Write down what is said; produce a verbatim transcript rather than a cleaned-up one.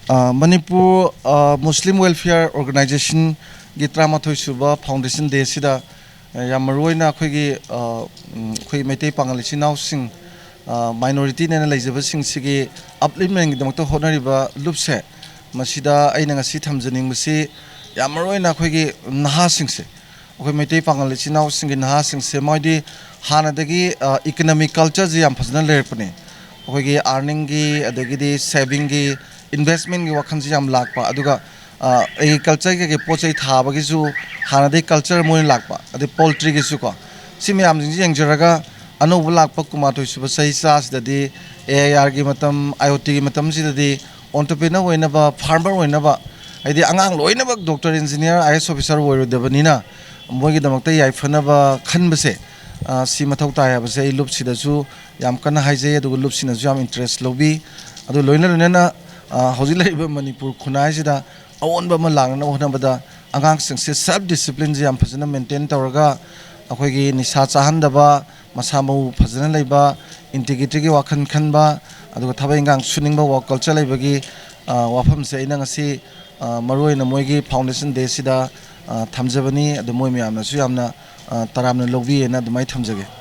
ꯑ, ꯃꯅꯤꯄꯨꯔ, ꯑ, ꯃꯨꯁꯂꯤꯝ ꯋꯦꯜꯐꯤꯌꯔ ꯑꯣꯔꯒꯅꯥꯏꯖꯦꯁꯟꯒꯤ ꯇꯔꯥꯃꯥꯊꯣꯏ ꯁꯨꯕ ꯐꯥꯎꯟꯗꯦꯁꯟ ꯗꯦꯁꯤꯗ, ꯑ, ꯌꯥꯝ ꯃꯔꯨꯑꯣꯏꯅ ꯑꯩꯈꯣꯏꯒꯤ, ꯑ, ꯎꯝ, ꯑꯩꯈꯣꯏ ꯃꯩꯇꯩ ꯄꯥꯉꯜ ꯏꯆꯤꯟ ꯏꯅꯥꯎꯁꯤꯡ, ꯑ, ꯃꯥꯏꯅꯣꯔꯤꯇꯤꯅꯦꯅ ꯂꯩꯖꯕꯁꯤꯡꯁꯤꯒꯤ ꯑꯞꯂꯤꯞꯃꯦꯟꯒꯤꯗꯃꯛꯇ ꯍꯣꯠꯅꯔꯤꯕ ꯂꯨꯞꯁꯦ, ꯃꯁꯤꯗ ꯑꯩꯅ ꯉꯁꯤ ꯊꯝꯖꯅꯤꯡꯕꯁꯤ ꯌꯥꯝ ꯃꯔꯨꯑꯣꯏꯅ ꯑꯩꯈꯣꯏꯒꯤ ꯅꯍꯥꯁꯤꯡꯁꯦ, ꯑꯩꯈꯣꯏ ꯃꯩꯇꯩ ꯄꯥꯉꯜ ꯏꯆꯤꯟ ꯏꯅꯥꯎꯁꯤꯡꯒꯤ ꯅꯍꯥꯁꯤꯡꯁꯦ, ꯃꯣꯏꯗꯤ ꯍꯥꯟꯅꯗꯒꯤ, ꯑ, ꯏꯀꯅꯣꯃꯤꯛ ꯀꯜꯆꯔꯁꯦ ꯌꯥꯝ ꯐꯖꯅ ꯂꯩꯔꯛꯄꯅꯦ꯫ ꯑꯩꯈꯣꯏꯒꯤ ꯑꯥꯔꯅꯤꯡꯒꯤ, ꯑꯗꯒꯤꯗꯤ ꯁꯦꯚꯤꯡꯒꯤ, ꯏꯟꯚꯦꯁꯃꯦꯟꯒꯤ ꯋꯥꯈꯜꯁꯦ ꯌꯥꯝ ꯂꯥꯛꯄ, ꯑꯗꯨꯒ, ꯑ, ꯑꯦꯒ꯭ꯔꯤꯀꯜꯆꯔꯒꯤ ꯀꯩꯀꯩ ꯄꯣꯠ ꯆꯩ ꯊꯥꯕꯒꯤꯁꯨ ꯍꯥꯟꯅꯗꯒꯤ ꯀꯜꯆꯔ ꯃꯣꯏꯅ ꯂꯥꯛꯄ, ꯑꯗꯩ ꯄꯣꯜꯇ꯭ꯔꯤꯒꯤꯁꯨꯀꯣ꯫ ꯁꯤ ꯃꯌꯥꯝꯁꯤꯡꯁꯤ ꯌꯦꯡꯖꯔꯒ ꯑꯅꯧꯕ ꯂꯥꯛꯄ ꯀꯨꯟꯃꯥꯊꯣꯏ ꯁꯨꯕ ꯆꯍꯤ ꯆꯥꯁꯤꯗꯗꯤ ꯑꯦ ꯑꯥꯏ ꯑꯥꯔꯒꯤ ꯃꯇꯝ, ꯑꯥꯏ ꯑꯣ ꯇꯤꯒꯤ ꯃꯇꯝꯁꯤꯗꯗꯤ ꯑꯣꯟꯇꯔꯄ꯭ꯔꯤꯅꯔ ꯑꯣꯏꯅꯕ, ꯐꯥꯔꯃꯔ ꯑꯣꯏꯅꯕ, ꯍꯥꯏꯗꯤ ꯑꯉꯥꯡ ꯂꯣꯏꯅꯃꯛ ꯗꯣꯛꯇꯔ, ꯏꯟꯖꯤꯅꯤꯌꯥꯔ, ꯑꯥꯏ ꯑꯦꯁ ꯑꯣꯐꯤꯁꯥꯔ ꯑꯣꯏꯔꯣꯏꯗꯕꯅꯤꯅ ꯃꯣꯏꯒꯤꯗꯃꯛꯇ ꯌꯥꯏꯐꯅꯕ ꯈꯟꯕꯁꯦ, ꯑ, ꯁꯤ ꯃꯊꯧ ꯇꯥꯏ ꯍꯥꯏꯕꯁꯦ ꯑꯩ ꯂꯨꯞꯁꯤꯗꯁꯨ ꯌꯥꯝ ꯀꯟꯅ ꯍꯥꯏꯖꯩ, ꯑꯗꯨꯒ ꯂꯨꯞꯁꯤꯅꯁꯨ ꯌꯥꯝ ꯏꯟꯇꯔꯦꯁ ꯂꯧꯕꯤ꯫ ꯑꯗꯨ ꯂꯣꯏꯅ ꯂꯣꯏꯅꯅ, ꯑ, ꯍꯧꯖꯤꯛ ꯂꯩꯔꯤꯕ ꯃꯅꯤꯄꯨꯔ ꯈꯨꯟꯅꯥꯏꯁꯤꯗ ꯑꯑꯣꯟꯕ ꯑꯃ ꯂꯥꯛꯅꯅꯕ ꯍꯣꯠꯅꯕꯗ ꯑꯉꯥꯡꯁꯤꯡꯁꯦ ꯁꯦꯜꯐ ꯗꯤꯁꯤꯄ꯭ꯂꯤꯟꯁꯦ ꯌꯥꯝ ꯐꯖꯅ ꯃꯦꯟꯇꯦꯟ ꯇꯧꯔꯒ, ꯑꯩꯈꯣꯏꯒꯤ ꯅꯤꯁꯥ ꯆꯥꯍꯟꯗꯕ, ꯃꯁꯥ ꯃꯎ ꯐꯖꯅ ꯂꯩꯕ, ꯏꯟꯇꯤꯒ꯭ꯔꯤꯇꯤꯒꯤ ꯋꯥꯈꯜ ꯈꯟꯕ, ꯑꯗꯨꯒ ꯊꯕꯛ ꯏꯟꯈꯥꯡ ꯁꯨꯅꯤꯡꯕ, ꯋꯥꯔꯛ ꯀꯜꯆꯔ ꯂꯩꯕꯒꯤ, ꯑ, ꯋꯥꯐꯝꯁꯦ ꯑꯩꯅ ꯉꯁꯤ, ꯑ, ꯃꯔꯨꯑꯣꯏꯅ ꯃꯣꯏꯒꯤ ꯐꯥꯎꯟꯗꯦꯁꯟ ꯗꯦꯁꯤꯗ, ꯑ, ꯊꯝꯖꯕꯅꯤ꯫ ꯑꯗꯨ ꯃꯣꯏ ꯃꯌꯥꯝꯅꯁꯨ ꯌꯥꯝꯅ, ꯑ, ꯇꯔꯥꯝꯅ ꯂꯧꯕꯤꯌꯦꯅ ꯑꯗꯨꯃꯥꯏꯅ ꯊꯝꯖꯒꯦ꯫